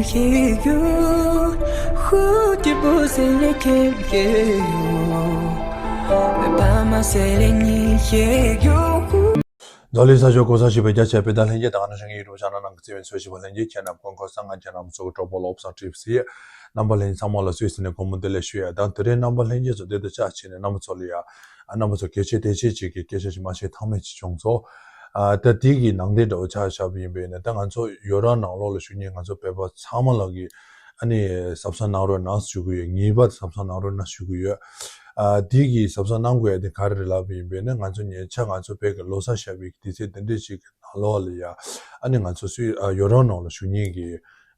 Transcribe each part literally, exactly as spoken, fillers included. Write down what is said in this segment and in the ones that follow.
ཤེས་རྒྱུ། ཧུ་ཏི་པོ་སེ་ལེ་ཁེབ་ཀེ་ཡོ། པ་མ་སེ་ལེ་ཉི་ཤེས་རྒྱུ། འཛམ་གླིང་ས་ཕྱོགས་གོ་ས་ཞིག་པའི་རྒྱ་ཆེ་བའི་ད་ལྷན་རྒྱས་དང་ནང་བཞིན་ཡིན་རུང་ཆ་ན་ནང་གི་བརྩེ་བའི་ཚོས་ཞིག་པ་ལྷན་རྒྱས་ཁྱེད་རྣམས་ཀུན་གོ་ས་ང་ཁྱེད་རྣམས་ཚོ་གི་གྲོགས་པོ་ལོབ་སང་ཀྲིབ་སི་རྣམ་པ་ལྷན་རྒྱས་ཚོ་བདེ་ལེགས་ཞུ་ཡ་དང་དེ་རིང་རྣམ་པ་ལྷན་རྒྱས་ཚོ་བདེ་དང་ལྕག་བྱས་ནས་རྣམ་པ་ཚོ་ལ་ཡ་ཨ་རྣམ་པ་ཚོ་གལ་ཆེ་དེ་ཆེ་ཅིག་གི་སྐད་ཆ་ཞིག་མ་བཤད་ཐང་མེད་ཅིག་བྱུང་སོང་། ཨ་ད་དེ་གི་ནང་དེ་འདྲ་བོ་ཆ་བཞག་པ་ཡིན་པས་ནས་ད་ང་ཚོ་ཡོ་རོབ་ནང་ལོགས་ལ་བཞུགས་མཁན་ང་ཚོ་བོད་པ་ཚང་མ་ལ་གི་ཨ་ནི་གཟབ་གཟབ་གནང་རོགས་གནང་ཞུ་གི་ཡོད། ངེས་པར་དུ་གཟབ་གཟབ་གནང་རོགས་གནང་ཞུ་གི་ཡོད། ཨ་དེ་གི་གཟབ་གཟབ་གནང་དགོས་ཡ་དེ་ག་རེ་རེད་ལབ་པ་ཡིན་པས་ནས་ང་ཚོ་ཉེ་ཆར་ང་ཚོ་བོད་ཀྱི་ལོ་གསར་ཤར་བའི་དུས་ཚོད་དེ་འདྲ་ཞིག་གི་ནང་ལོགས་ལ་ཡ་ཨ་ནི་ང་ཚོ་སུའི་ཨ་ཡོ་རོབ་ནང་ལ་བཞུགས་མཁན་གི་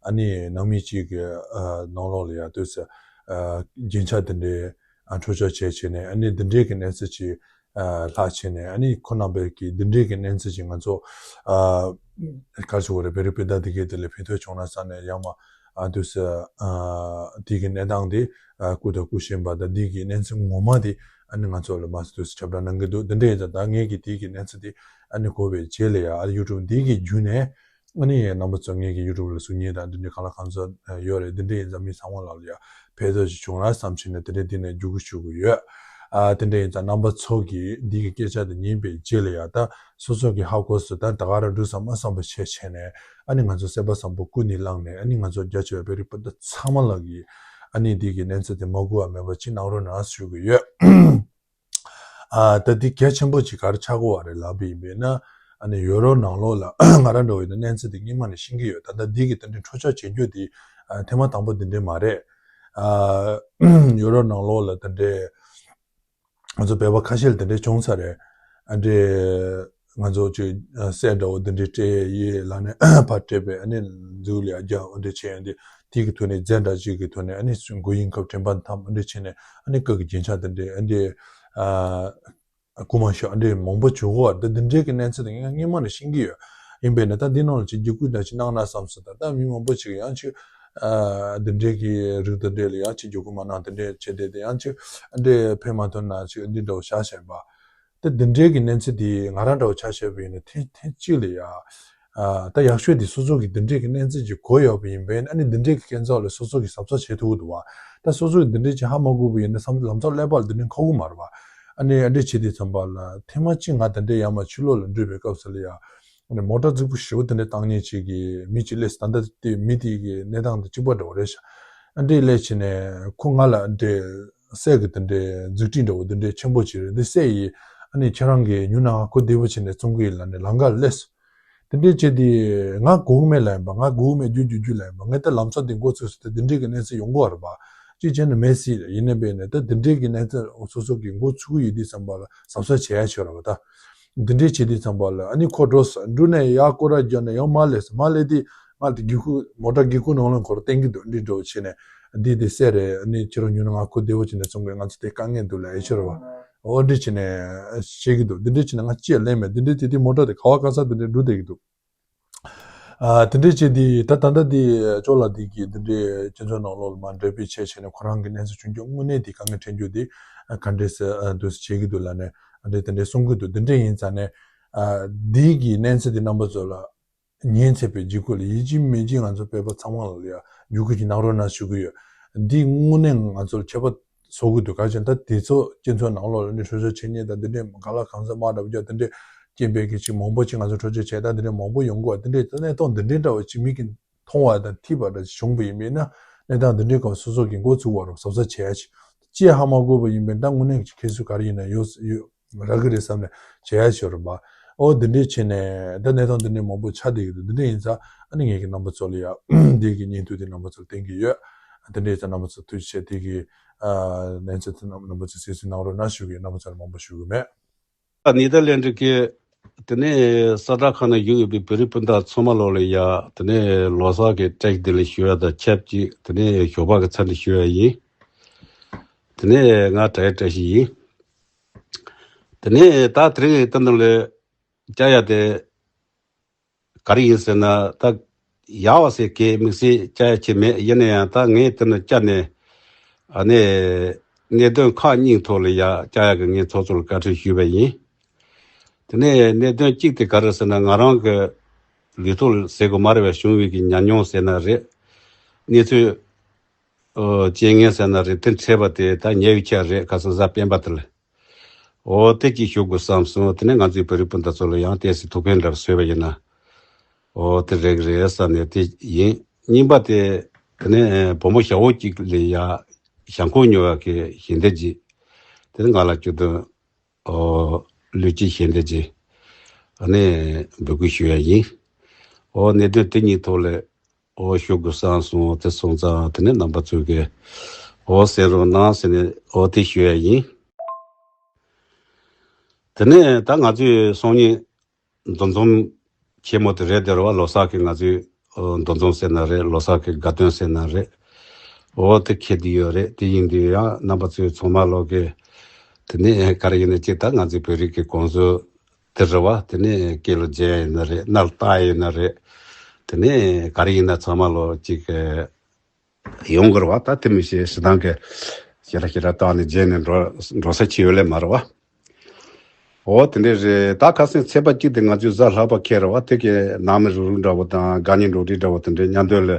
ཨ་ནི་ནང་མི་གཅིག་གི་ཨ་ནང་ལོགས་ལ་ཡ་དུས་སུ་ཨ་རྒྱན་ཆ་དེ་འདྲའི་ཨ་འཕྲོག་བཅོམ་བྱས་བྱས་ནས་ཨ་ནི་འདི་འདྲའི་གི་གནས་ཚུལ་ཅིག་ཨ་ལྷག་བྱས་ནས་ཨ་ནི་ཁོ་རྣམ་པའི་གི་འདི་འདྲའི་གི་གནས་ཚུལ་ཅིག་ང་ཚོ་ཨ་ག་རེ་ཞུ་དགོས་རེད། བེ་རི་པི་ད་འདི་གའི་དེ་ལ་ཕན་ཐོགས་བྱུང་ན་བསམ་ནས་ཡང་མ་ཨ་དུས་སུ་ཨ་དེ་གི་གནས་སྟངས་དེ་ཨ་སྐུ་དང་སྐུ་བཞེངས་པ་དང་འདི་གི་གནས་ཚུལ་ངོ་མ་དེ་ཨ་ནི་ང་ཚོ་ལ་མ་སུ་དུས་སུ་ཁྱབ་བསྒྲགས་གནང་གི་འདུག་དེ་འདྲ་ཡིན་ཙང་ད་ངས་གི་དེ་གི་གནས་ཚུལ་དེ་ཨ་ནི་གོ་བའི་རྗེས་ལ་ཡ་ཨ་ཡུ་ཊུབ་འདི་གི་བརྒྱུད་ནས་ཨ་ནི་རྣམ་པ་ཚོ་ངེད་ཀྱི་ཡུ་ཊུབ་ལ་གཟིགས་མཁན་དང་འདི་འདྲའི་གང་ལ་གང་འཚམ་ཡོད་རེད། འདི་འདྲའི་ཡིན་ཙང་མི་ཚང་མ་ལ་ཡ་ཕན་ཐོགས་ཤིག་བྱུང་ར་བསམ་བྱས་ནས་དེ་འདྲའི་འདི་ནས་བརྒྱུད་སྐུར་ཞུ་གི་ཡོད། ཨ་དེ་འདྲ་ཡིན་ཙང་རྣམ་པ་ཚོ་གིས་འདི་གི་སྐད་ཆ་དེ་ཉན་པའི་རྗེས་ལ་ཡ་ད་སོ་སོ་གི་ཧ་གོ་སོང་ད་ད་ག་རང་འགྲོ་བསམ་མ་བསམ་པ་བྱས་བྱས་ནས་ཨ་ནི་ང་ཚོ་སེམས་པ་བཟང་པོ་ཀུན་ནས་བསླངས་ནས་ཨ་ནི་ང་ཚོ་རྒྱ་ཆེ་བའི་བོད་རིགས་སྤུན་ཟླ་ཚང་མ་ལ་གི་ཨ་ནི་འདི་གི་གནས་ཚུལ་དེ་མ་གོ་བ་མེད་པ་ཅིག་གནང་རོགས་གནང་ཞུ་གི་ཡོད། ཨ་ད་འདི་གལ་ཆེན་པོ་ཅིག་ག་རེ་ཆགས་ཀྱི་ཡོད་རེད་ལབ་པ་ཡིན་པས་ན་ཨ་ནི་ཡོ་རོབ་ནང་ལོགས་ལ་ང་རང་འདྲ་བོ་ཡིན་ན་གནས་ཚུལ་འདི་སྔོན་མ་ནས་ཤེས་ཀྱི་ཡོད། ད་ལྟ་འདི་གི་དེ་འདྲའི་འཕྲོག་བཅོམ་བྱེད་རྒྱུ་འདི་ཨ་ཐེངས་མ་དང་པོ་འདི་འདྲའི་མ་རེད། ཨ་ཡོ་རོབ་ནང་ལོགས་ལ་དེ་འདྲའི་ང་ཚོ་བོད་པ་ཁ་ཤས་ལ་དེ་འདྲའི་བྱུང་ཚར་རེད། ཨ་འདྲའི་ང་ཚོ་ཅིག་ཨ་སྲས་འདྲ་བོ་འདི་འདྲའི་སྤྲད་ཡས་ལབ་ནས་ཕར་སྤྲད་པས་ཨ་ནི་འཛུལ་ལ་རྒྱག་ཨ་འདྲའི་བྱས་ཡོང་དུས་དེ་གི་ཐོག་ནས་རྫས་འདྲ་ཅིག་གི་ཐོག་ནས་ཨ་ནི་མགོ་དབྱེ་ཁབ་དྲན་པ་འཐམ་ཨ་འདྲའི་བྱས་ནས་ཨ་ནི་སྐུ་གི་རྒྱན་ཆ་འདི་འདྲའི་ཨ་འདྲའི་ཨ་རྐུ་མ་ཤོར་ཨ་འདྲའི་མང་པོ་བྱུང་གི་ཡོད་རེད། འདི་འདྲའི་གི་གནས་ཚུལ་དེ་ངས་སྔོན་མ་ནས་ཤེས་ཀྱི་ཡོད། ཡིན་པས་ན་ད་འདི་ནང་ལ་ཅིག་བརྒྱུད་སྐུལ་འདྲ་ཅིག་གནང་ན་བསམ་སོང་། ད་ལྟ་མི་མང་པོ་ཅིག་ཡང་ཅིག་ཨ་འདི་འདྲའི་གི་རིགས་འདི་འདྲའི་ལ་ཡང་ཅིག་བརྒྱུད་སྐུལ་མ་གནང་དེ་འདྲའི་བྱས་བསྡད་དེ་ཡང་ཅིག་ཨ་འདྲའི་ཕན་མ་ཐོགས་ན་ཅིག་འདི་འདྲ་བོ་བཞག་བཞག་པ། ད་འདི་འདྲའི་གི་གནས་ཚུལ་དེ་ང་རང་འདྲ་བོ་ཆ་བཞག་པ་ཡིན་ན་ཐེངས་ཐེངས་གཅིག་ལ་ཡ། ཨ་ད་ཡག་ཤོས་དེ་སོ་སོ་གི་འདི་འདྲའི་གི་གནས་ཚུལ་ཅིག་གོ་ཡོད་པ་ཡིན་པས་ཨ་ནི་འདི་འདྲའི་གི་སྐྱོན་ཚོགས་ལ་སོ་སོ་གི་གཟབ་གཟབ་བྱེད་ཐུབ་ཀྱི་འདུག་བ། ད་སོ་སོ་གི་འདི་འདྲའི་ཅིག་ཧ་མ་གོ་བ་ཡིན་ན་བསམ་ལམ་སང་ཀླད་པ་ལ་འདི་འདྲའི་འཁོར་གི་མ་རེད་བ། ཨ་ནི་ཨ་འདྲའི་བྱེད་དུས་ཙམ་པ་ལ་ཐེངས་མ་གཅིག་ང་དེ་འདྲའི་ཡར་མར་ཕྱི་ལོགས་ལ་འགྲོ་བའི་སྐབས་སུ་ལ་ཡ། ཨ་ནི་མོ་ཊ་རྫིག་པོ་ཞེ་པོ་དེ་འདྲའི་བཏང་མཁན་ཅིག་གི་མི་གཅིག་སླེབས་སོང་། ད་ལྟ་དེ་མི་དེ་གི་གནས་སྟངས་དེ་གཅིག་པ་འདྲ་བོ་རེད་ཤག་ཨ་འདྲའི་སླེབས་བྱས་ནས་ཁོ་ང་ལ་ཨ་འདྲའི་སྲས་ཀྱི་དེ་འདྲའི་མཛུབ་ཁྲིད་འདྲ་བོ་དེ་འདྲའི་ཆེན་པོ་ཅིག་རེད། འདི་སྲས་ཡིས་ཨ་ནི་ཁྱེད་རང་གི་ཉུང་ན་ང་ཁོ་བདེ་པོ་བྱས་ནས་བཙོང་གི་ཡིན་ལབ་ནས་ལམ་ཁ་ལ་སླེབས་སོང་། དེ་འདྲའི་བྱས་དེ་ང་སྒུག་མེད་ལབ་ཡིན་པ། ང་སྒུག་མེད་རྒྱུག་རྒྱུག་རྒྱུག་ལབ་ཡིན་པ། ངས་ད་ལམ་སང་དེ་འགོ་ཚུགས་སོང་། ད་དེ་འདྲའི་གི་གནས་ཚུལ་ཡོང་གི་ཡོད་རེད་པ། གཅིག་བྱས་ན་མེད་སྲིད་ཡིན་ནའི་བས་ནས་ད་དེ་འདྲའི་གི་གནས་ཚུལ་སོ་སོ་གི་འགོ་ཚུགས་ཀྱི་ཡོད་དུས་ཙམ་པ་ལ་གཟབ་གཟབ་བྱེད་ཡ་ཞིག་ཡོད་རེད་པ། ད་འདི་འདྲའི་བྱེད་དུས་ཙམ་པ་ལ་ཨ་ནི་ཁོ་འགྲོ་སོང་། འགྲོ་ནས་ཡར་སྐོར་ར་རྒྱབ་ནས་ཡང་མར་སླེབས་སོང་། མར་སླེབས་དུས་ང་དེ་སྒེའུ་ཁུང་མོ་ཊ་སྒེའུ་ཁུང་ནང་ལ་ཁོ་རང་བསྟན་གྱི་འདུག་འདི་འདྲ་བོ་བྱས་ནས་འདི་དེ་སྲས་རེད། ཨ་ནི་ཁྱེད་རང་ཉུང་ན་ང་ཁོ་བདེ་པོ་བྱས་ནས་བཙོང་དགོས། ང་ཚོ་དེ་དཀའ་ངལ་འདུག་ལབ་ཡ་ཞིག་ཡོད་རེད་པ། འོ་འདྲ་བྱས་ནས་བྱེད་ཀྱི་འདུག་འདི་འདྲ་བྱས་ནས་ང་ཅི་ཡང་ལན་མེད། འདི་འདྲ་བྱས་དུས་མོ་ཊ་དེ་ག་བ་ག་ས་དེ་འདྲ་འགྲོ་བསྡད་ཀྱི་འདུག་ཨ་དེ་འདྲ་བྱས་དུས་ད་ད་ལྟ་དེ་ཅོག་ལ་དེ་གི་དེ་འདྲའི་སྤྱི་ཚོགས་ནང་ལོགས་ལ་མར་འགྲེལ་པ་བྱས་བྱས་ནས་ཁོ་རང་གི་གནས་ཚུལ་བྱུང་རྒྱུ་དངོས་གནས་དེ་དཀའ་ངལ་འཕྲད་རྒྱུ་དེ་ག་འདྲས་སེ་ཨ་འདུག་སེ་བྱེད་ཀྱི་འདུག་ལབ་ནས་ཨ་འདྲས་དེ་འདྲས་གསུང་གི་འདུག་འདི་འདྲས་ཡིན་ཙང་ནས་ཨ་འདི་གི་གནས་ཚུལ་དེ་རྣམ་པ་ཚོ་ལ་ཉན་ཚད་པའི་འཇིགས་སྐུལ་ལ་ཡིན་གཅིག་མིན་གཅིག་ང་ཚོ་བོད་པ་ཚང་མ་ལ་ཡ་བརྒྱུད་སྐུལ་ཅིག་གནང་རོགས་གནང་ཞུ་གི་ཡོད། འདི་དངོས་གནས་ང་ཚོར་ཁྱད་པར་བཟོ་གི་འདུག་ག་ཅི་ད་དེ་ཚོ་སྤྱི་ཚོགས་ནང་ལོགས་ལ་ནི་འཕྲོག་བཅོམ་བྱེད་མཁན་དང་འདི་འདྲའི་ག་ལ་གང་ཟག་དམག་འདྲ་བོ་རྒྱག་འདི་འདྲའི་སྐྱེས་པའི་གི་ཅིག་མང་པོ་ཅིག་ང་ཚོ་འཕྲོག་བཅོམ་བྱས་ད་འདི་འདྲའི་མང་པོ་ཡོང་གི་ཡོད། འདི་འདྲའི་གནས་སྟངས་འདི་འདྲའི་འདྲ་བོ་ཅིག་མིག་གིས་མཐོང་བ་དང་ཐོས་པ་འདྲ་ཅིག་བྱུང་བ་ཡིན་པས་ན་གནས་སྟངས་འདི་འདྲའི་སྐབས་སོ་སོ་གི་འགོ་ཚུགས་པ་རུ་གཟབ་གཟབ་བྱེད་ཡ་ཅིག་ཅི་ཧ་མ་གོ་བ་ཡིན་པས་ད་དངོས་གནས་ཀྱི་ཁྱད་གསོད་ག་རེ་ཡིན་ན་ཡོད་ཡོད། རག་གི་རེད་བསམ་ནས་བྱེད་ཡ་ཞིག་རེད་པ། ཨོ་འདི་འདྲས་བྱས་ནས་ད་གནས་སྟངས་འདི་འདྲས་མང་པོ་ཆགས་བསྡད་ཀྱི་འདུག་འདི་འདྲས་ཡིན་ཙང་ཨ་ནི་ངེད་ཀྱི་རྣམ་པ་ཚོ་ལ་ཡ་འདི་གི་བརྙན་ཐུང་འདི་རྣམ་པ་ཚོར་བསྟན་གྱི་ཡོད། འདི་འདྲས་ཡིན་ཙང་རྣམ་པ་ཚོ་ཐུགས་རྗེ་ཆེ། འདི་གི་ཨ་གནས་ཚུལ་དེ་རྣམ་རྣམ་པ་ཚོས་གསན་གཟིགས་གནང་རོགས་གནང་ཞུ་གི་ཡོད། རྣམ་པ་ཚོ་ལ་མང་པོ་ཞུ་གི་མེད། ནེ་དར་ལེན་ཌི་གི་དེ་ནས་ས་ཁྲ་ཁག་ནང་བཞུགས་ཡོད་པའི་བོད་རིགས་སྤུན་ཟླ་ཚང་མ་ལོག་ལ་ཡ་དེ་ནས་ལོ་གསར་གྱི་བཀྲ་ཤིས་བདེ་ལེགས་ཞུ་ཡ་དང་ཆབས་ཅིག་དེ་ནས་ཞོགས་པ་གི་འཚམས་འདྲི་ཞུ་ཡ་ཡིན། དེ་ནས་ང་བཀྲ་ཤིས་བཀྲ་ཤིས་ཡིན། དེ་ནས་ད་དེ་རིང་ཡི་ཏི་ནང་ལ་བཅར་ཡ་དེ་ག་རེ་ཡིན་ཟེར་ན་ད་ཡག་པ་ཟེར་གི་དམིགས་བསལ་བཅར་ཡ་ཅིག་མེད། ཡིན་ན་ཡང་ད་ངས་དེ་ནང་བཅར་ནས་ཨ་ནི་གནད་དོན་ཁག་གཉིས་ཐོག་ལ་ཡ་བཅར་ཡ་གི་ངས་ཚོགས་གཙོ་ལ་བཀའ་འཁྲོལ་ཞུས་པ་ཡིན། དེ་ནས་གནད་དོན་གཅིག་དེ་ག་རེ་ཟེར་ན་ང་རང་གི་ལུས་ཐོག་ཟེར་དགོས་མ་རེད་པས། བྱུང་བའི་གི་ཉམས་མྱོང་ཟེར་ན་རེད། གནས་ཚུལ་ཨོ་རྐྱེན་ངན་ཟེར་ན་རེད། དེ་འཕྲད་པ་དེ་ད་ཉེ་བའི་ཆར་རེད། ཁ་སང་གཟའ་སྤེན་པ་དེ་ལ་ཨོ་དེ་གཅིག་ཞུ་དགོས་བསམ་སོང་། དེ་ནས་ང་ཚོའི་བོད་རིགས་སྤུན་ཟླ་ཚོ་ལ་ཡང་ཏོག་ཙམ་ཐུགས་ཕན་འདྲ་བཟོས་པ་ཡིན་ན་ཨོ་དེ་རེད་རེད་བསམ་ནས་དེ་ཡིན། གཉིས་པ་དེ་དེ་ནས་བུ་མོ་ཞའོ་གཅིག་ལ་ཡ་ཞང་ཁོག་ཉོ་བ་གི་ཞལ་འདེབས་ཅིག་དེ་ནས་ང་ལ་ཅིག་དང་ཨོ་ལུས་ཀྱི་ཞལ་འདེབས་ཅིག་ཨ་ནི་འབོད་སྐུལ་ཞུ་ཡ་ཡིན། ཨོ་གནད་དོན་དེ་གཉིས་ཐོག་ལ་ཨོ་ཞུ་དགོས་བསམ་སོང་། དེ་སོང་ཙང་དེ་ནས་རྣམ་པ་ཚོས་ཀྱི་ཨོ་གསན་རོགས་གནང་ཟེར་ནས་ཨོ་དེ་ཞུ་ཡ་ཡིན། དེ་ནས་ད་ང་ཚོས་སང་ཉིན་འདུ་འཛོམས་ཆེན་མོ་དེ་རེད། དེ་རེད་བ། ལོ་གསར་གྱི་ང་ཚོའི་ཨོ་འདུ་འཛོམས་ཟེར་ན་རེད། ལོ་གསར་གྱི་དགའ་སྟོན་ཟེར་ན་རེད། ཨོ་དེ་འཁེལ་བསྡད་ཡོད་རེད། དེ་ཡིན་དུས་ཡང་རྣམ་པ་ཚོས་ཚང་མ་ལོག་གི་དེ་ནས་ག་རེ་ཡིན་ན་ཅིག་ད་ང་ཚོའི་བོད་རིགས་ཀྱི་གོམས་སྲོལ་དེ་རེད་བ། དེ་ནས་སྐེ་ལ་འཇལ་ཡིན་ན་རེད། སྣ་ལ་བཏགས་ཡིན་ན་རེད། དེ་ནས་ག་རེ་ཡིན་ན་ཚང་མ་ལོག་ཅིག་ཡོང་གི་རེད་བ། ད་དེ་མི་ཤེས། ཞེ་སྡང་གི་ཞེ་དྲག་ཞེ་དྲག་བཏང་ནས་རྗེས་ནས་འགྲོ་འགྲོ་ས་ཅིག་ཡོད་ལེ་མ་རེད་བ། འོ་དེ་འདྲས་རེད། ད་ཁ་སང་ཚེས་པ་གཅིག་དེ་ང་ཚོའི་གཟའ་ལྷག་པ་ཁེལ་རེད་བ། དེ་གའི་ནང་མི་རུག་རུག་འདྲ་བོ་དང་དགའ་ཉེ་འགྲོགས་འདྲིས་འདྲ་བོ་དེ་འདྲས་མཉམ་དུ་ལ་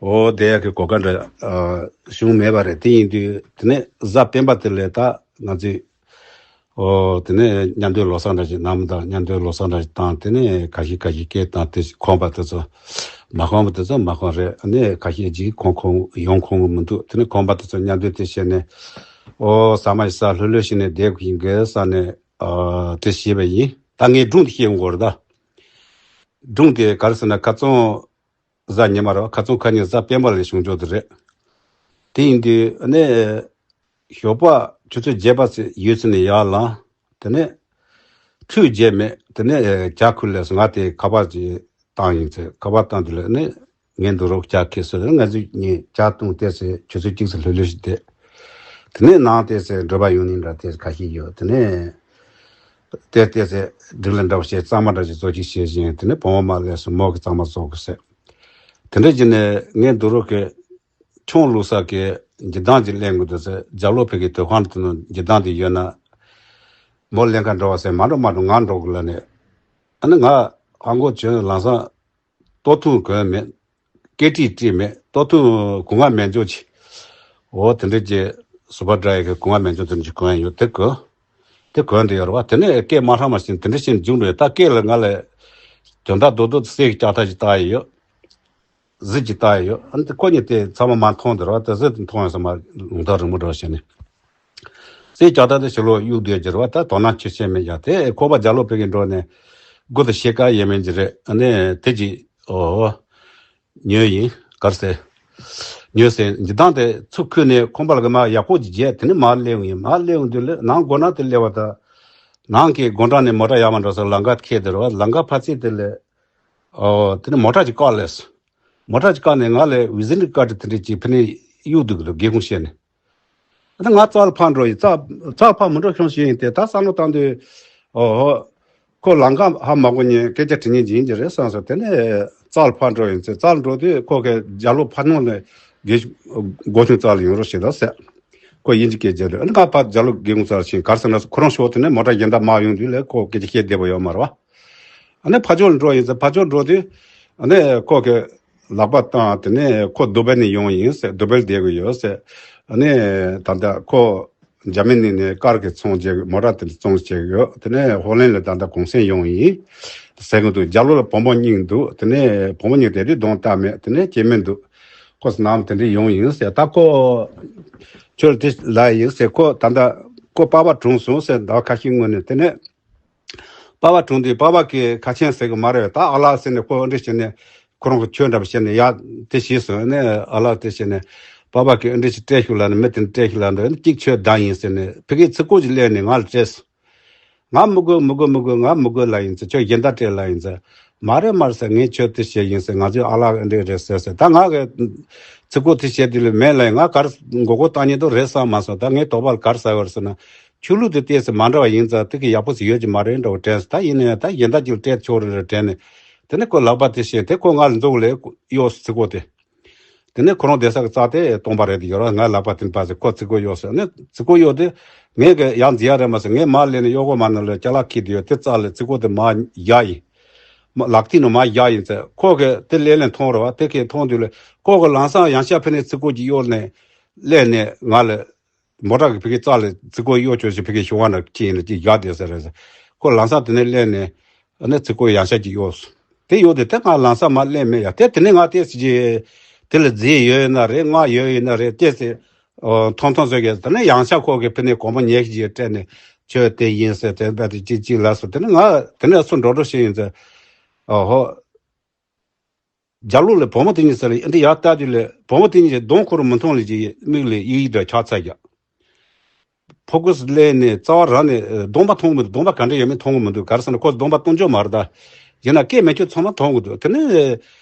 འོ་བསྡད་ཡག་གི་གོ་སྐབས་འདྲ་ཨ་བྱུང་མེད་པ་རེད། དེ་ཡིན་དུས་དེ་ནས་གཟའ་སྤེན་པ་དེ་ལས་ད་ང་ཚོས་ཨོ་དེ་ནས་མཉམ་དུ་ལོ་གསར་འདྲ་ཞིག་ནང་མི་དང་མཉམ་དུ་ལོ་གསར་འདྲ་ཞིག་བཏང་། དེ་ནས་ཁ་ཤས་ཁ་ཤས་སྐད་བཏང་། དེ་ཁོམ་པ་དེ་ཚོ་མ་ཁོམ་པ་དེ་ཚོ་མ་ཁོམ་རེད། ཨ་ནི་ཁ་ཤས་ཅིག་ཁོམ་ཁོམ་ཡོང་ཁོམ་གི་མི་འདུག་དེ་ནས་ཁོམ་པ་དེ་ཚོ་མཉམ་དུ་དེ་བྱས་ནས་ཨོ་ཟ་མ་ཞིག་ཟ་ལྷོད་ལྷོད་བྱས་ནས་བསྡད་དགོས་ཡིན་གི་བསམ་ནས་ཨ་དེ་བྱས་པ་ཡིན། ད་ངས་སྒྲུང་དེ་བཤད་ཡོང་གི་རེད་ད། སྒྲུང་དེ་ག་རེ་ཟེར་ན་ཁ་སང་གཟའ་ཉི་མ་རེད་བ། ཁ་སང་ཁ་ཉིན་གཟའ་སྤེན་པ་ལ་བྱུང་ཆོག་དེ་རེད། དེ་ཡིན་དུས་ཨ་ནི་ཞོགས་པ་ཆུ་ཚོད་བརྒྱད་པ་ཙམ་ཡོལ་ཚད་ནས་ཡར་ལངས། དེ་ནས་ཁྲུས་བརྗེད་མེད། དེ་ནས་ཇ་ཁུར་སླེབས་སོང་། ང་དེ་ཁ་པར་ཅིག་བཏང་ཡིན་ཚེ་ཁ་པར་བཏང་དུས་ལ་ཨ་ནི་ངས་འདུག་རོགས་ཇ་ཁེལ་སོང་། ང་ཚོ་གཉིས་ཇ་བཏུང་བལྟས་ཚེ་ཆུ་ཚོད་གཅིག་ཙམ་ལྷོད་ལྷོད་ཞིག་བསྡད། དེ་ནས་ནང་བལྟས་ཚེ་འགྲོ་བ་ཡོང་ནི་འདྲ་དེ་ཁ་ཤས་ཡོད། དེ་ནས་བལྟས་བལྟས་ཚེ་སྒྲིག་ལ་འདྲ་བོ་བྱས་གཙང་མ་འདྲ་ཞིག་བཟོ་ཅིག་བྱེད་བཞིན། དེ་ནས་བུ་མོ་མ་སླེབས་སོང་། མོ་གིས་གཙང་མ་བཟོ་དགོས་ཟེར། དེ་འདྲ་བྱས་ནས་ངས་འདུག་རོགས་ཀྱི་ཆུང་བླུག་ས་གི་འགྱིག་དང་ཅིག་ལེན་དགོས་འདུག་ཟེར། རྒྱབ་ལོགས་ཕ་གི་དུ་ཁང་དུ་ནང་འགྱིག་དང་དེ་ཡོད་ན་མོ་ལེན་ག་འགྲོ་བ་ཟེར། མ་འགྲོ་མ་འགྲོ་ང་འགྲོ་དགོས་ལབ་ནས། ཨ་ནི་ང་ཧང་གོ་བྱོན། ལམ་སང་ལྟོ་ཐུང་གོན་མེད། སྐེ་དཀྲིས་དཀྲིས་མེད། ལྟོ་ཐུང་སྒོ་ང་མེད་འཇོག་ཅིག་འོ་དེ་འདྲ་ཅིག་སུ་པར་ཌ་རའི་གི་སྒོ་ང་མེད་འཇོག་དེ་འདྲ་ཅིག་གོན་ཡོད། དེ་གོན་དེ་གོན་དེ་ཡོད་རེད་བ། དེ་ནས་སྐད་མ་ཧྲ་མ་བྱས་དེ་འདྲ་བྱས་ནས་རྒྱུགས་འགྲོ་ཡོད། ད་སྐད་ལ་ང་ལ་དོན་དག་རྡོག་རྡོག་གསེར་གྱི་ལྕགས་ཐག་ཅིག་བཏགས་ཡོད། གཟི་ཅིག་བཏགས་ཡོད། ཨ་ནི་ཁོ་གཉིས་དེ་ཚང་མ་མ་མཐོང་དེ་རེད་བ། དེ་གཟི་དེ་མཐོང་ཡོང་ས་མ་ལུང་ཐག་རིང་མོ་འགྲོ་བྱས་ནས། གཟི་ལྕགས་ཐག་དེ་ཕྱི་ལོགས་གཡུག་བསྡད་ཀྱི་རེད་བ། ད་དོ་སྣང་ཆེ་ཆེ་མེད་ཡ། དེ་ཁོག་པ་རྒྱབ་ལོགས་ཕ་གི་འགྲོ་ནས་སྒོ་དེ་ཕྱེ་ཀ་ཡས་མེད་ཀྱི་རེད། ཨ་ནི་དེ་ཅིག་ཨོ་ཉོས་ཡིན། ག་རེ་ཟེར། ཉོས་ཟེར། འགྱིག་དང་དེ་ཚུར་ཁུར་ནས་ཁང་པ་ལ་གི་མ་ཡག་པོ་ཅིག་བརྗེས། དེ་ནས་མར་སླེབས་ཡོང་ཡིན། མར་སླེབས་ཡོང་དུས་ལ་ནང་སྒོ་ནང་དེ་སླེབས་པ་ད་ནང་གི་སྒོ་འགྲམ་ནས་མོ་ཊ་ཡར་མར་འགྲོ་ས་ལམ་ཁ་འཁེལ་དེ་རེད་བ། ལམ་ཁ་ཕར་ཚད་དེ་ལ་ཨོ་དེ་ནས་མོ་ཊ་ཅིག་བཀག་སླེབས་སོང་། མོ་ཊ་ཅིག་བཀག་ནས་ང་ལ་བི་ཛི་ཊིང་ཀར་ཌི་དེ་འདྲ་ཅིག་ཕུལ་ནས་གཡུག་འདུག་གི་འདུག་སྒེའུ་ཁུང་ཕྱེ་ནས། ད་ང་རྩ་ལ་ཕར་འགྲོ་ཡིན། རྩ་རྩ་ལ་ཕར་མི་འགྲོ་ཁྱོད་ཤེས་ཡིན་ཏེ། ད་བསམ་བློ་བཏང་དུས་ཨོ་ཧོ་ཁོ་ལམ་ཁ་ཧ་མ་གོ་ཉིན་སྐད་ཆ་དྲི་ཉན་གྱི་ཡིན་གྱི་རེད་བསམ་སོང་། དེ་ནས་རྩ་ལ་ཕར་འགྲོ་ཡིན་ཚེ་རྩ་ལ་འགྲོ་དུས་ཁོ་གི་རྒྱབ་ལོགས་ཕར་ནང་ལ་སྒེའུ་སྒོ་ཆུང་རྩ་ལ་ཡོང་རོགས་བྱེད་ད་ཟེར། ཁོ་དབྱིན་ཇི་སྐད་བརྗོད་དུས་ཨ་ནི་ང་ཕར་རྒྱབ་ལོགས་སྒེའུ་ཁུང་རྩ་ལ་ཕྱིན། ག་རེ་ཟེར་ན་ཁོ་རང་ཤོག་དེ་ནས་མོ་ཊ་གཞན་དག་མར་ཡོང་དུས་ལས་ཁོ་སྐད་ཆ་བཤད་བདེ་པོ་ཡོད་མ་རེད་བ། ཨ་ནི་ཕར་ཕྱོགས་ལ་འགྲོ་ཡིན་ཟེར། ཕར་ཕྱོགས་འགྲོ་དུས་ཨ་ནི་ཁོ་གི་ལག་པ་བཏང་། དེ་ནས་ཁོ་དུ་བལ་ནས་ཡོང་ཡིན་ཟེར། དུ་བལ་བསྡད་གི་ཡོད་ཟེར། ཨ་ནི་ད་ལྟ་ཁོ་འཇར་མ་ནི་ནས་ཀར་གི་ཚོང་བྱེད་གི། མོ་ཊ་དེ་ཚོང་བྱེད་གི་ཡོད། དེ་ནས་ཧོ་ལན་ལ་ད་ལྟ་གུང་སེང་ཡོང་ཡིན་ཟེར་གི་འདུག་རྒྱབ་ལོགས་ལ་བུ་མོ་གཉིས་འདུག་དེ་ནས་བུ་མོ་གཉིས་དེ་དུས་གདོང་བལྟས་མེད། དེ་ནས་སྐྱེ་དམན་འདུག་ཁོ་ནམ་དེ་འདྲ་ཡོང་ཡིན་ཟེར། ད་ཁོ་ཁྱོད་དེ་ལ་ཡིན་ཟེར། ཁོ་ད་ལྟ་ཁོ་པ་ཕ་གྲོངས་སོང་ཟེར། ཟླ་བ་ཁ་ཤས་སྔོན་ནས། དེ་ནས་པ་ཕ་གྲོངས་དུས་པ་ཕ་གི་ཁ་ཆེམས་ཟེར་གི་མ་རེད། ད་ཨ་ལགས་ཟེར་ནས་ཁོ་འདྲ་བྱས་ནས་ཁོ་རང་གི་ཆོས་འདྲ་པོ་བྱས་ནས་ཡ་དེ་བྱས་སོང་ནས། ཨ་ལགས་དེ་བྱས་ནས་པ་ཕ་གི་འདྲ་ཞིག་སྤྲད་ཤོག་ལབ་ནས། མི་དེ་འདྲ་སྤྲད་ཤོག་ལབ་འདུག་གཅིག་ཆོས་བདག་ཡིན་ཟེར་ནས་ཕ་གིའི་ཚིག་གོ་ཅིག་ལེན་ནས་ང་ལ་སྤྲད་སོང་། ང་མི་དགོས་མི་དགོས་མི་དགོས། ང་མི་དགོས་ལབ་ཡིན་ཚེ་ཁྱོད་གཞན་དག་སྤྲད་ལབ་ཡིན་ཚེ། མ་རེད་མ་རེད་ཟེར། ངས་ཁྱོད་དེ་བྱས་ཡིན་ཟེར། ང་ཚོའི་ཨ་ལགས་འདྲ་རེད་ཟེར་ཟེར། ད་ང་གི་ཚིག་གོ་དེ་བྱས་དུས་ལ་མེད་ལབ་ཡིན། ང་གར་མགོ་སྐོར་བཏང་ཉན་དུ་རེད་བསམ་མ་སོང་། ད་ངའི་དོགས་པ་ལ་གར་ཟ་བར་ཟེར་ན། ཆོས་ལུགས་དེ་ཏོག་ཙམ་མ་འདྲ་བ་ཡིན་ཙང་དེ་གི་ཡག་པོ་ཞིག་ཡོད་ཀྱི་མ་རེད་འདྲ་བོ་དྲན་སོང་། ད་ཡིན་ན་ཡང་ད་གཞན་དག་ཅིག་ལ་སྤྲད་ཆོག་རེད་རེད་དྲན་ནས། དེ་ནས་ཁོ་ལག་པ་དེ་བྱས་དེ་ཁོ་ང་ལ་འཛུགས་ལས་གཡོགས་སོང་ཚིག་གོ་དེ། དེ་ནས་ཁོ་རང་བསྡད་ས་གི་རྩ་དེ་སྟོང་པ་རེད་དེ་ཡོད་ར། ང་ལག་པ་དེ་ཕར་ཟེར། ཁོ་ཚིག་གོ་གཡོགས་སོང་། ཨ་ནི་ཚིག་གོ་གཡོགས་དེ་ངས་གི་ཡར་འཛིན་ཡ་རེད་མ་ཟེར། ངས་མར་སླེབས་ནས་གཡོག་སྒོ་མ་ནང་ལ་ཅ་ལག་འཁྱེར་དེ་ཡོད། དེ་རྩ་ལ་ཚིག་གོ་དེ་མར་བཞག་ཡིན། མ་ལག་མཐིལ་ནང་མར་བཞག་ཡིན་ཙང་ཁོ་གིས་དེ་ལན་ལན་མཐོང་རེད་བ། དེ་གིས་མཐོང་དུས་ལ་ཁོ་གིས་ལམ་སང་ཡང་བསྐྱར་ཕ་གིར་ཚིག་གོ་གཅིག་གཡོག་ནས་སླེབས་ནས་ང་ལ་མོ་ཊ་གི་ཕ་གིའི་རྩ་ལ་ཚིག་གོ་གཡོག་ཆོག་ཅིག་ཕ་གིར་ཞོགས་པ་ན་ཅིག་ཡིན་ན་ཅིག་བཞག་བསྡད་ཟེར་རེད་ཟེར། ཁོ་ལམ་སང་དེ་ནས་སླེབས་ནས་ཨ་ནི་ཚིག་གོ་ཡང་བསྐྱར་གཅིག་གཡོག་སོང་། དེ་གཡོག་དུས་དེ་ང་ལམ་སང་མར་སླེབས་མེད་ཡ། དེ་དེ་ནས་ང་དེ་ཅིག་དེ་ལ་རྫས་ཡོད་ཡིན་ན་རེད། སྔགས་ཡོད་ཡིན་ན་རེད། དེ་ཚེ་ཨོ་ཐོང་ཐོང་བཟོས་ཀྱི། དེ་ནས་ཡང་བསྐྱར་ཁོ་གིས་ཕ་གིར་གོང་མ་ཉལ་གྱི་སྤྲད་ནས་ཁྱོད་དེ་ཡིན་ཟེར་དེ་འབད་དེ་ཅིག་ཅིག་ལབ་སོང་། དེ་ནས་ང་དེ་ནས་སུ་འགྲོ་འགྲོ་བྱེད་ཡིན་ཟེར། ཨོ་ཧོ། རྒྱབ་ལོགས་ལ་བུ་མོ་དེ་གཉིས་ཟེར་ལ་འདི་ཡར་ལྟ་དུས་ལ་བུ་མོ་དེ་གཉིས་ཀྱི་གདོང་ཁོ་རང་མི་མཐོང་ལ་ཅིག་མིག་ལ་ཡིག་ཡིག་འདྲ་ཆགས་ཚར་ཀྱང་། ཕོ་ཁོ་སླེབས་ནས་རྩ་བ་རང་ནས་གདོང་པ་མཐོང་མི་འདུག། གདོང་པ་ག་འདྲ་ཡོད་མེད་མཐོང་གི་མི་འདུག། ག་རེ་ཟེར་ན་ཁོ་གདོང་པ་སྟོང་ཆོག་མ་རེད་ད། ཡིན་ན་སྐད་མི་ཆོག་ཚང་མ་མཐོང་གི་འདུག། དེ་ནས་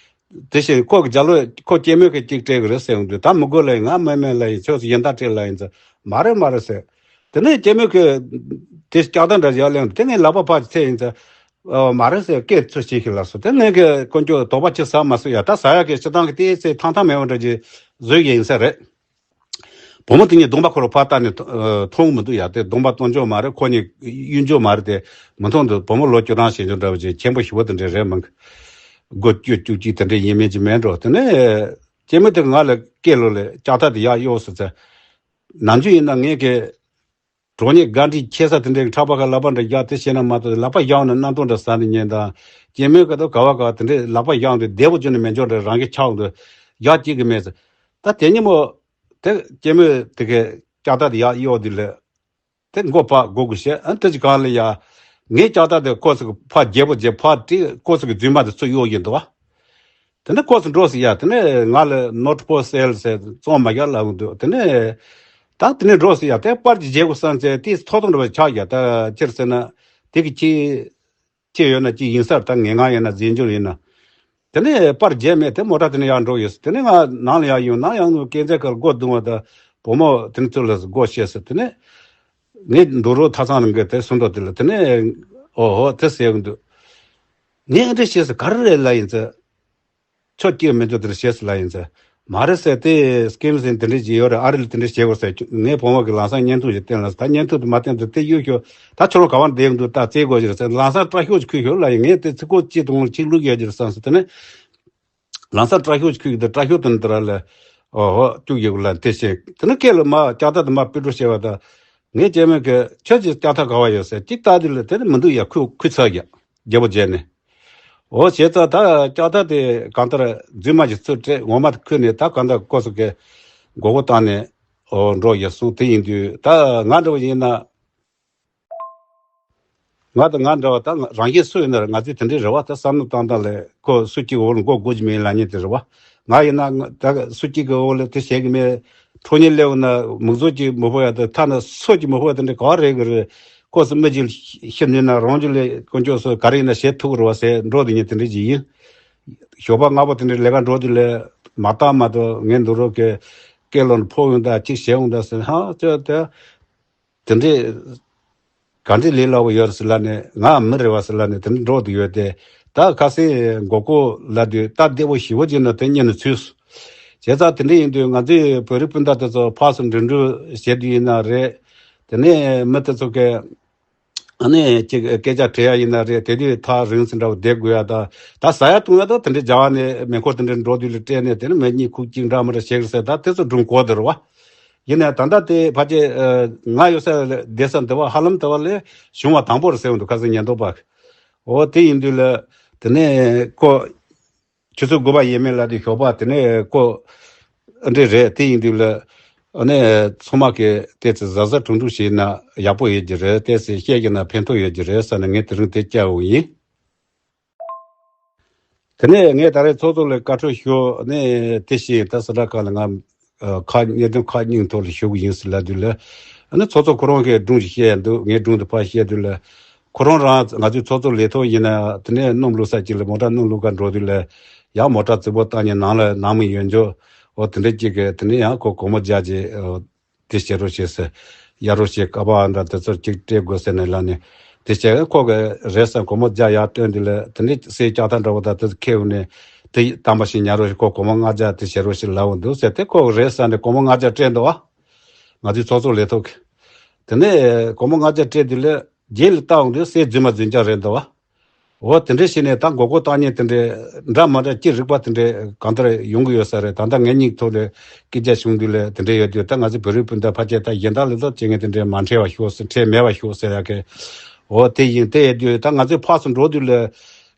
དེ་བཞིན་ཁོ་གི་རྒྱབ་ལོགས་ཁོ་སྐྱེ་དམན་གྱིས་གཅིག་སྤྲད་གི་རེད་ཟེར་གི་འདུག། ད་མི་དགོས་ལབ་ཡིན། ང་མིན་མིན་ལབ་ཡིན། ཁྱོད་ཚོ་ཡིན་ད་སྤྲད་ལབ་ཡིན་ཙང་མ་རེད་མ་རེད་ཟེར། དེ་ནས་སྐྱེ་དམན་གྱིས་དེ་ལྕགས་ཐག་འདྲ་ཞིག་ཡར་ལེན། དེ་ངས་ལག་པ་ཕར་ཅིག་འཚལ་ཡིན་ཙང་། ཨོ་མ་རེད་ཟེར་སྐད་ཚུར་ཅིག་ཞིག་ལབ་སོང་། དེ་ངས་ཀྱི་དཀོན་མཆོག་དོགས་པ་ཅིག་ཟ་མ་སོང་ཡ། ད་ཟ་ཡག་གི་སྤྱིར་བཏང་གི་དེའི་ཚེ་ཐང་ཐང་མེད་པ་འདྲ་ཅིག་བཟོས་ཡིན་ས་རེད། བུ་མོ་དེ་གཉིས་གདོང་པ་ཁོ་རང་ཕར་བལྟས་ནས་མཐོང་གི་མི་འདུག་ཡ། དེ་གདོང་པ་སྟོང་ཆོག་མ་རེད། ཁོ་གཉིས་གཡུག་ཆོག་མ་རེད། དེ་མི་མཐོང་འདུག། བུ་མོ་ལོ་བཅུ་གྲངས་ཞེ་ཆུང་འདྲ་བོ་ཅིག་ཆེན་པོ་ཞེ་པོ་དེ་འདྲ་རེད་མིན། མགོ་བཅུ་བཅུ་གཅིག་དེ་འདྲ་ཡིན་མིན་ཅིག་མེད་འགྲོ། དེ་ནས་སྐྱེ་དམན་དེ་ང་ལ་སྐེ་ལོག་ལ་ལྕགས་ཐག་དེ་ཡར་གཡོགས་སོང་ཙང་། ནམ་རྒྱུན་ཡིན་ན་ངས་ཀྱི་གྲོགས་ཉེ་དགའ་འདྲིས་ཁྱད་མཚར་དེ་འདྲའི་ཁྲག་པ་ཁ་ལག་པ་འདྲ་བཞག་དེ་བྱས་ན་མ་གཏོགས་ལག་པ་བཞག་ན་སྣ་ཐོ་འདྲ་ཟ་ནས་ཉན་དང་། སྐྱེ་དམན་ག་དོ་ག་བ་ག་དེ་འདྲའི་ལག་པ་བཞག་འདུག། བདེ་པོ་བྱུང་ནས་མེད་འཇོག་འདྲ་རང་གི་ཆགས་འདུག། བཞག་སྐྱེ་གི་མེད་ཟེར། ད་དེ་ཉིན་མོ་དེ་སྐྱེ་དམན་དེ་གའི་ལྕགས་ཐག་དེ་ཡར་གཡོགས་དུས་ལ་དེ་མགོ་ཕར་སྒུར་དགོས་བཤད། ཨ་དེ་ཅི་གང་ལ་ཡ། ངའི་ལྕགས་ཐག་དེ་ཁོ་ཚོ་གི་ཕར་རྒྱལ་པོ་རྗེ་ཕར་དེ་ཁོ་ཚོ་གི་རྫུན་མ་དེ་ཚུར་གཡོགས་ཡིན་འདུག་བ། དེ་ནས་ཁོ་ཚོ་འགྲོ་ཟེར་ཡ། དེ་ནས་ང་ལ་not for sale ཟེར་བཙོང་མ་རྒྱག་ལབ་འདུག། དེ་ནས་ད་དེ་ནས་འགྲོ་ཟེར་ཡ། དེ་པར་གྱི་བརྗེ་དགོས་བསམ་ཚེ་དེ་ཐོག་ཐོག་འགྲོ་བ་ཆགས་ཡ། ད་ཅིར་ཟེར་ན་དེ་གི་ཁྱི་ཁྱི་ཡོད་ན་ཅི་ཡིན་སར་ད་ངན་ངག་ཡིན་ན་རྫས་འགྱུར་ཡིན་ན། དེ་ནས་པར་བརྗེ་མེད་དེ་མོ་ཊ་དེ་ནས་ཡར་འགྲོ་ཡོད་ཟེར། དེ་ནས་ང་ནང་ལ་ཡར་ཡོང་ན་ཡང་ནུ་སྐས་འཛེག་ཁར་སྒོ་བརྡུང་བ་ད་བུ་མོ་དེ་ནས་ཚུར་ལ་སྒོ་ཕྱེ་ཟེར། དེ་ནས་ངས་འདུག་རོགས་ཐ་ཚང་རང་གི་དེ་སུ་འགྲོ་དེ་ལ་དེ་ནས་ཨོ་ཧོ་དེ་ཟེར་གི་འདུག། ངས་ཨེ་འདྲ་བྱས་ཟེར་ག་རེ་རེད་ལབ་ཡིན་ཟེར། ཁྱོད་སྐྱིད་མི་འདུག་དེར་བྱས་ཟེར་ལབ་ཡིན་ཟེར། མ་རེད་ཟེར། དེ་སྐེམ་ཟིན་དེ་འདྲ་ཅིག་ཡོད་རེད། ཨ་རི་ལ་དེ་འདྲ་བྱེད་དགོས་ཟེར། ངའི་བུ་མོ་གི་ལམ་སང་བརྙན་ཐུང་ཞིག་བསྟན་ལ་ཟེར། ད་བརྙན་ཐུང་དེ་མ་བསྟན་དུས་དེ་གཡུག་ཤོག། ད་ཁྱོད་རང་ག་བར་བསྡད་འདུག། ད་རྩེ་དགོས་ཞིག་རེད་ཟེར། ལམ་སང་སྐྲ་ཤོག་ཅིག་ཁུར་ཤོག་ལབ་ཡིན། ངས་དེ་ཚིག་གོ་ཅིག་དང་ཆིག་ལུག་ཡོད་ཀྱི་རེད་བསམ་ཟེར། དེ་ནས་ལམ་སང་སྐྲ་ཤོག་ཅིག་ཁུར་གྱི་དེ་སྐྲ་ཤོག་དེ་ནས་དེ་ར་ལ་ཨོ་ཧོ་བཅུག་ཡོད་ལ་དེ་བྱས། དེ་ནས་སྐེ་ལ་མ་ལྕགས་ཐག་དེ་མ་པི་འགྲོ་བྱས་པ་ད། ངས་སྐྱེ་དམན་གྱི་ཁྱོད་ཀྱི་ལྕགས་ཐག་ག་བ་ཡོད་ཟེར་ཅིག་ལྟ་དུས་ལ་དེ་ནི་མི་འདུག་ཡ། ཁུ་ཁུ་ཚར་ཡ། རྒྱལ་པོ་རྗེ་ནས། འོ་བྱས་ཙང་ད་ལྕགས་ཐག་དེ་གང་ལྟར་རྫུན་མ་ཞིག་ཚུར་སྤྲད། ངོ་མ་དེ་ཁུར་ནས་ད་གང་ལྟར་ཁོ་ཚོ་གི་མགོ་སྐོར་བཏང་ནས་འོ་འགྲོ་ཡ་སོང་། དེ་ཡིན་དུས་ད་ང་འདྲ་བ་ཡིན་ན། ང་དང་ང་འདྲ་བ་ད་རང་གཞན་སུ་ཡིན་ན་ར་ང་ཚོས་དེ་འདྲའི་རེ་བ་ད་བསམ་བློ་བཏང་སྟངས་ལས་ཁོ་སུ་གཅིག་འོག་ལ་མགོ་སྒུར་གྱི་མེད་ལབ་མཁན་དེ་རེད་བ། ང་ཡིན་ན་ང་ད་སུ་གཅིག་གི་འོག་ལ་དེ་བྱེད་ཀྱི་མེད། ཁྲོ་གཉེར་སླེབས་ན་མིག་ཟུར་གཅིག་མི་ཕོག་ཡ་དེ་ཐ་ན་སོ་གཅིག་མི་ཕོག་ཡ་དེ་འདྲ་ག་བ་རེད་གི་རེད། ཁོ་ཚོ་མི་གཅིག་ལ་ཤི་ནུས་ན་རང་གཅིག་ལ་དཀོན་མཆོག་སོགས་ག་རེ་ཡིན་ན་བྱེད་ཐུབ་ཀྱི་རེད་བ་ཟེར་འགྲོ་དེ་ཉིད་དེ་འདྲ་ཅིག་ཡིན། ཞོགས་པ་སྔ་པོ་དེ་འདྲ་ལས་ཀ་འགྲོ་དུས་ལས་མ་བཏང་མ་གཏོགས་ངས་འདུག་རོགས་ཀྱི་སྐེ་ལོ་ཕོག་ཡོང་ད་གཅིག་བྱེད་འོང་ད་ཟེར། ཧ་ཅོ་དེ། དེ་འདྲས་ག་འདྲས་ལས་སླ་པོ་ཡོད་ཟེར་ལབ་ནས་ང་མི་རེ་བ་ཟེར་ལབ་ནས་དེ་འདྲས་འགྲོ་དུ་ཡོད་དེ། ད་ཁ་སང་མགོ་སྐོར་ལབ་དུས་སྟབས་བདེ་པོ་ཞེ་པོ་ཅིག་ནི་དེ་གཉེར་ནས་ཚུད་སོང་། བྱས་ཙང་དེ་འདྲས་ཡིན་དུས་ང་ཚོའི་བོད་རིགས་སྤུན་ཟླ་དེ་ཚོ་ཕར་ཚུར་འགྲིམ་འགྲུལ་བྱེད་དུས་ཡིན་ན་རེད། དེ་ནས་མི་དེ་ཚོ་གི་ཨ་ནི་ཅིག་སྐད་ཆ་དྲི་ཡ་ཡིན་ན་རེད། དེ་དུས་ཐག་རིང་ཙམ་འདྲ་བོ་བསྡད་དགོས་ཡ་ད། ད་ཟ་ཡ་བཏུང་ཡ་ད་དེ་འདྲས་རྒྱ་གར་ནས་མེ་འཁོར་དེ་འདྲས་འགྲོ་དུས་ལ་སྤྲད་ནས་དེ་ནས་མི་གཉིས་ཁུག་གཅིག་འདྲ་མི་འདྲ་བྱེད་གི་ཟེར། ད་དེ་ཚོ་སྒྲུང་གོ་དེ་རེད་བ། ཡིན་ནའི་ད་ལྟ་དེ་ཕལ་ཆེར་ང་ཡོད་ས་ལ་བསྡད་ས་འདི་བ་ཧ་ལམ་དེ་བ་ལས་བྱུང་བ་དང་པོ་རེད་ཟེར་འདུག། ཁ་སང་ཉེན་རྟོག་པ་གིས། འོ་དེ་ཡིན་དུས་ལ་དེ་ནས་ཁོ་ཆུ་ཚོད་དགུ་པ་ཡས་མས་ལ་དེ་ཞོགས་པ་དེ་ནས་ཁོ་འདྲ་རེད། དེ་ཡིན་དུས་ལ་ཨ་ནི་ཚང་མ་གིས་དེ་ཚོ་གཟབ་གཟབ་གྲུང་གྲུང་བྱས་ན་ཡག་པོ་ཡོད་ཀྱི་རེད། དེ་ཚོ་བཤད་ཀྱི་ན་ཕན་ཐོགས་ཡོད་ཀྱི་རེད་བསམ་ནས་ངས་དེ་རིང་དེ་བསྐྱལ་བ་ཡིན། དེ་ནས་ངས་ད་རེས་ཚོགས་གཙོ་ལ་བཀའ་འཁྲོལ་ཞུ་ནས་དེ་བཞིན་ད་སི་ཏྲ་ཁ་ལ་ང་ཁ་གནད་དོན་ཁག་གཉིས་ཐོག་ལ་ཞུ་གི་ཡིན་ཟེར་ལབ་དུས་ལ། ཨ་ནི་ཚོགས་གཙོ་ཁོ་རང་གིས་སྒྲུང་ཞིག་བཤད་འདུག། ངས་སྒྲུང་དེ་ཕར་བཤད་དུས་ལ། ཁོ་རང་རང་ང་ཚོའི་ཚོགས་གཙོ་ལས་ཐོག་ཡིན་ན་དེ་ནས་སྣུམ་བླུག་ས་གཅིག་ལ་མོ་ཊ་སྣུམ་བླུག་ག་འགྲོ་དུས་ལ། ཡང་མོ་ཊ་རྫིག་པོ་བཏང་ནས་ནང་ལ་ནང་མི་ཡོད་འཇོག། འོ་དེ་འདྲ་གཅིག་གིས་དེ་ནས་ཡང་ཁོ་སྒོར་མོ་བརྒྱ་ཅིག་དེ་བྱེད་རོགས་བྱེད་ཟེར། གཡར་རོགས་བྱེད། ཀ་པ་འདྲ་དེ་ཚོར་གཅིག་སྤྲད་དགོས་ཟེར་ནས་ལབ་ནས་དེ་བྱས་ཁོ་གི་རེད་བསམ་སྒོར་མོ་བརྒྱ་ཡར་བཏོན་དེ་ལ་དེ་ནས་སའི་ལྕགས་ཐག་འདྲ་བོ་དང་དེ་ཚོ་ཁྱེར་ཡོང་ནས་དེ་དམ་པ་ཞིག་ཉར་རོགས་བྱེད། ཁོ་སྒོར་མོ་ལྔ་བརྒྱ་དེ་བྱེད་རོགས་ཞེས་ལབ་འོང་འདུག་ཟེར་ཏེ་ཁོ་གི་རེད་བསམ་ནས་སྒོར་མོ་ལྔ་བརྒྱ་སྤྲད་འདུག་བ། ང་ཚོའི་ཚོགས་གཙོ་ལས་ཐོག་གི། དེ་ནས་སྒོར་མོ་ལྔ་བརྒྱ་སྤྲད་དེ་ལ་རྗེས་ལ་བལྟ་འོང་དུས་སའི་རྫུན་མ་རྫུན་རྐྱང་རེད་འདུག་བ། འོ་དེ་འདྲ་བྱས་ནས་ད་མགོ་སྐོར་བཏང་མཁན་དེ་འདྲ་འདྲ་མ་འདྲ་ཅི་རིགས་པ་དེ་འདྲ་གང་ལྟར་ཡོང་གི་ཡོད་ས་རེད། ད་ལྟ་ངེད་གཉིས་ཐོག་ལ་སྐད་ཆ་བྱུང་དུས་ལ་དེ་འདྲ་ཡོད་དུས། ད་ང་ཚོ་བོད་རིགས་སྤུན་ཟླ་ཕལ་ཆེར་ད་གཞན་དག་ལས་ལྡོག་བྱེད་མཁན་དེ་འདྲ་མ་འཕྲད་པ་ཤོག་ཟེར། འཕྲད་མེད་པ་ཤོག་ཟེར་ཡ་གི། འོ་དེ་ཡིན། དེ་ཡོད་དུས་ད་ང་ཚོས་ཕར་ཚུར་འགྲོ་དུས་ལ་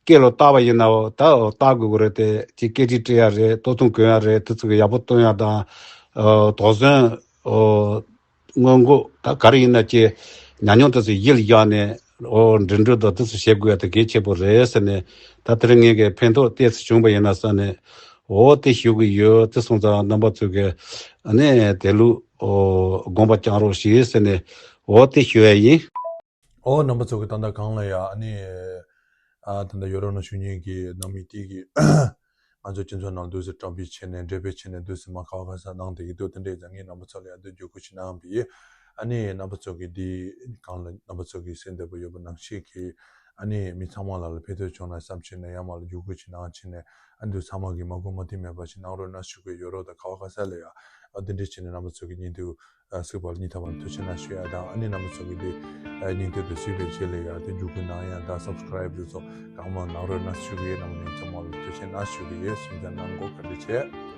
སྐད་ལ་བལྟ་བ་ཡིན་ན། འོ་ད་འོ་བལྟ་དགོས་ཀྱི་རེད། དེ་ཅིག་སྐད་འཕྲིན་སྤྲད་ཡ་རེད། ལྟོ་ཐུང་གོན་ཡ་རེད། དེ་ཚོ་གི་ཡག་པོ་སྟོན་ཡ་དང་། འོ་དོགས་ཟོན། འོ། སྔོན་འགོག་ད་ག་རེ་ཡིན་ན་ཅེས་ཉམས་མྱོང་དེ་ཚོ་ཡིད་ལ་བཞག་ནས། འོ་འགྲིམ་འགྲུལ་དང་དེ་ཚོ་བྱེད་དགོས་ཡ་དེ་གལ་ཆེན་པོ་རེད་ཟེར་ནས། ད་དེ་རིང་ངས་གི་ཕན་ཐོགས་ཏོག་ཙམ་བྱུང་པ་ཡིན་ན་བསམ་ནས། འོ་དེ་ཞུ་གི་ཡོད། དེ་སོང་ཙང་རྣམ་པ་ཚོས་གི་ཨ་ནི་དེ་ལུགས་འོ་དགོངས་པ་བཅངས་རོགས་ཞེས་ཟེར་ནས། འོ་དེ་ཞུ་ཡ་ཡིན། འོ་རྣམ་པ་ཚོ་གི་ད་ལྟ་གང་ལ་ཡ་ཨ་ནི། ཨ་ད་ལྟ་ཡོ་རོབ་ནང་བཞུགས་མཁན་གྱི་ནང་མི་དེ་གི་ང་ཚོ་སྤྱི་ཚོགས་ནང་འདུག་སེ་བཀྲམ་སྤེལ་བྱས་ནས། འགྲེམས་སྤེལ་བྱས་ནས་འདུག་སེ་མ་ཁ་བ་ཁ་ས་གནང་བསྡད་ཀྱི་འདུག་དེ་འདྲ་ཡིན་ཙང་ངས་རྣམ་པ་ཚོ་ལ་ཡ་འདི་བརྒྱུད་སྐུལ་ཞིག་གནང་བ་ཡིན། ཨ་ནི་རྣམ་པ་ཚོ་གི་འདི་གང་ལ་རྣམ་པ་ཚོ་གི་གསན་བསྡད་པ་ཡོད་པ་ནང་བཞིན་གྱི་ཨ་ནི་མི་ཚང་མ་ལ་ལ་ཕན་ཐོགས་བྱུང་ན་བསམ་བྱས་ནས་ཡང་མ་ལ་བརྒྱུད་སྐུལ་ཞིག་གནང་བྱས་ནས། ཨ་འདུག་ཚང་མ་གི་མ་གུས་མ་འདྲིས་མེད་པ་ཞིག་གནང་རོགས་གནང་ཞུ་གི་ཡོད། ཡོ་རོབ་དང་ཁ་བ་ཁ་ས་ལ་ཡ་ཨ་འདི་འདྲ་བྱས་ནས་རྣམ་པ་ཚོ་གི་སྙིང་སྟོབས་ཨ་གཟིགས་པ་ལ་སྙིང་ཐག་པ་ནས་ཐུགས་རྗེ་ཆེ་གནང་ཞུ་ཡ་དང་། ཨ་ནི་རྣམ་པ་ཚོ་གི་འདི་ཨ་སྙིང་སྟོབས་དེ་གཟིགས་པའི་ཆེད་ལ་ཡ་དེ་བརྒྱུད་སྐུལ་གནང་ཡ་དང་སབ་སི་ཀ་རའིབ་དེ་ཚོ་གང་མང་གནང་རོགས་གནང་ཞུ་གི་ཡོད། རྣམ་པ་ཚང་མ་ལ་ཐུགས་རྗེ་ཆེ་གནང་ཞུ་གི་ཡོད། སེམས་ཅན་གནང་དགོས། བཀའ་དྲིན་ཆེ།